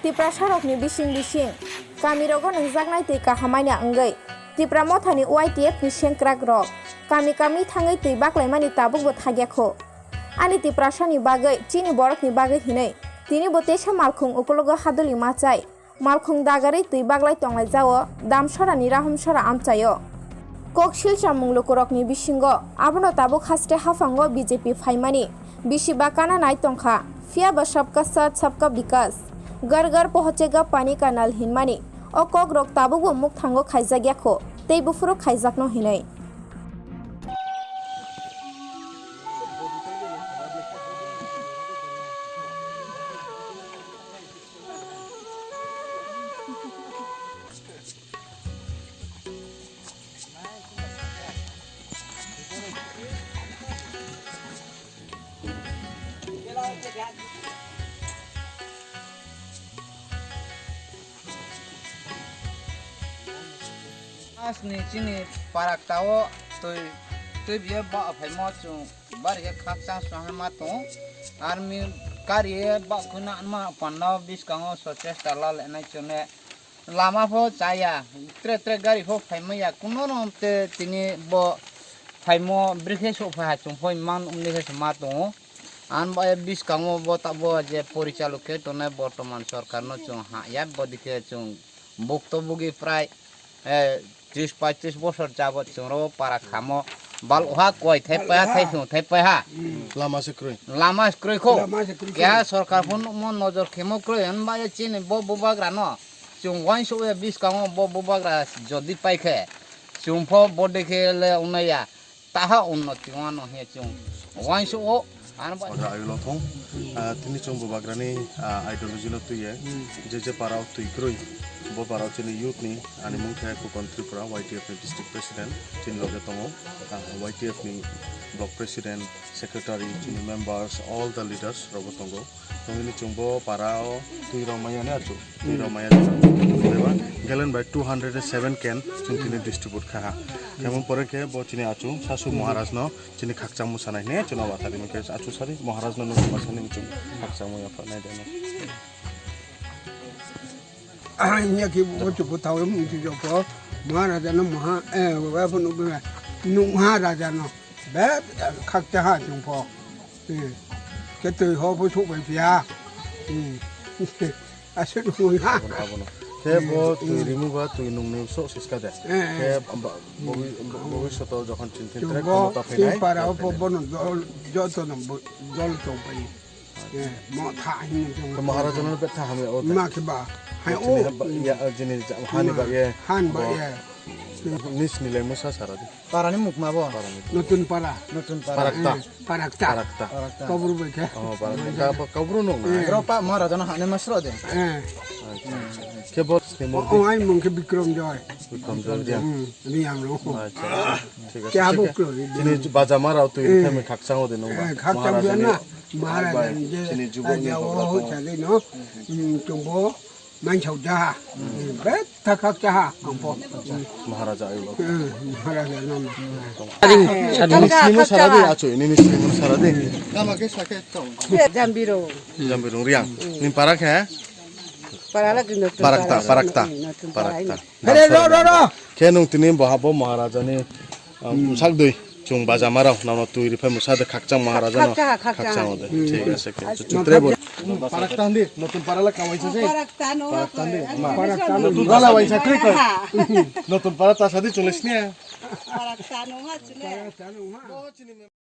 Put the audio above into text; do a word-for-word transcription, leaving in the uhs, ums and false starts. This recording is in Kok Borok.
Tiprasarokni bising bising kamirogo nangjaknai twi kahamani wngwi Tipra Mothani Y T F ni sengkrakrok kami kami thangwi twi baklaimani tabukbo thakya kho. Ani Tiprasani bagwi, chini borokni bagwi hinwi tini bo teisa malkhung ukulogo haduli machai malkhung dagarwi twi baglai tonglaijao Damsarani Rahumsara amchaio. Kok silchamung lukurokni bisingo abono tabuk haste haphango B J P phaimani bisi ba kana nai tongkha, phiya ba sabka saath sabka bikas, ghar ghar pahunchega pani ka nal hinmani o kokrok tabukbo mukthango khaijakya kho, tei buphuru khaijakno hinwi. Asni chini parak tao twi twi biye ba phaimo chung. Bari khe khakchang swngma tongo. Army kari ba khuna ma panda biskango so chesta la lenai chune. Lama pho chaya, tre tre gari pho phaimaya, kuno no te tini bo phaimo brekhe sok phai ha chung phoi man umni khe ma tongo. An ba biskango bo ta bo je porichalok khe tongnai bortoman sorkar no chung ha ya bo dikhe chung bukto bugi prai, eh, tris paitris bosor jabot chwngno para khamo bal oha koi thai paiha thai sung thai paiha. Lama se kwrwi. Lama se kwrwi kho. Lama se kwrwi kho. Keha sorkar phone mo nojor khemo kwrwi hwnba ye chini bo bubagra no chwng uansuk ya biskango bo bubagra jodi paikhe chwng pho bo dekhe le wngnai ya. Taha unnoti wano hiya chwng uansuk o. Ano ba- Oja ayulo thung. Ah, tini chwng bubagrani, ah, ideology no twiye. Je je para o twi kwrwi. Bo para o chini youth ni, ani mung khe Kokon Tripura, Y T F ni district president, chini loge tongo. Ah, Y T F ni block president, secretary, chini members, all the leaders rogo tongo. Tongini chwng bo para o twi rok maya ne achu. Twi rok maya jora. Eba galen bai two hundred seven can chwng tini distribute kha ha. Kemon pore khe bo chini achu Sasu Maharaj no chini khakchang musanai ne chwng watari khe achu sari Maharaj no nung masani chwng khakchang muya pha nai de no. Anya ki bo chu ko thawi mu chu jo ko Maharaj no maha, eh, wa phun nu Maharaj no be khakcha ha chung pho. Eh, khe twi ho pho thuk bai pia. Eh. Aswk nung ya. Abono, abono. Khe bo twi rimu ba twi nungni sok siska de. Eh, eh. Khe ba- bhabi- bhabisoto jokhon chini Chwng tre bo khomota twi phainai, para o phainai. Bo bono jol, joto no bo- jol tong pai. Eh, mo tha hin tong. Khe Maharaja no betha hamya o de. Ma khe ba. Hai o. Chini ha ba- ya, jini ja- hani ba ye. Han ba ye. Nis nilai musa sara de. Parani mukma bo? Parani. Notun para. Notun para. Parakta. Eh, parakta. Parakta. Parakta. Kabru bai khe. Oh, parakta. Ka-, kabru no. Eh. Ro pa Maharaja no hane masro de. Eh. Acha, acha. Khe bo sini murti? Oh, ai mung khe Bikram Joy. Bikram Joy dia. Hmm, Riang ro. Acha, acha. Thik ase, kya thik bo ase. Klo ri. Chini baja mara tu, eh, kami khakchang o de no ba. Eh, khakchang o de na. Maharaja ni. Maharaja ni je, chini jugo ni aja o program ho to. Chale no. Hmm, tumbo. Mansau jaha. Betha khak jaha, ang po. Maharaja ayo. Eh, Maharaja no, no. Sading, sading. Nini sini sara de, achu, nini sini sara de. Tama ke sake tong. Jambirung. Jambirung Riang. Ning para khe? Para lagi notun Parakta, para. Parakta. Notun para. Parakta. Hei, ro, ro, ro. Khe nung tini boha bo Maharaja ni Um, sak dui, chwng baja mara, nono twi rifai mwsa de khakchang Maharaja no. Khakchang, khakchang. Khakchang o de. Hmm. Thik ase, khe. Hmm. Chu, chu, tre bo. Parakta handi, notun para la kawaisa se. Parakta no. Parakta handi. Ma. Parakta no. Notun para la waisa kri ko. Notun para ta sadi chole sne. Parakta no ha chule. Parakta no ha.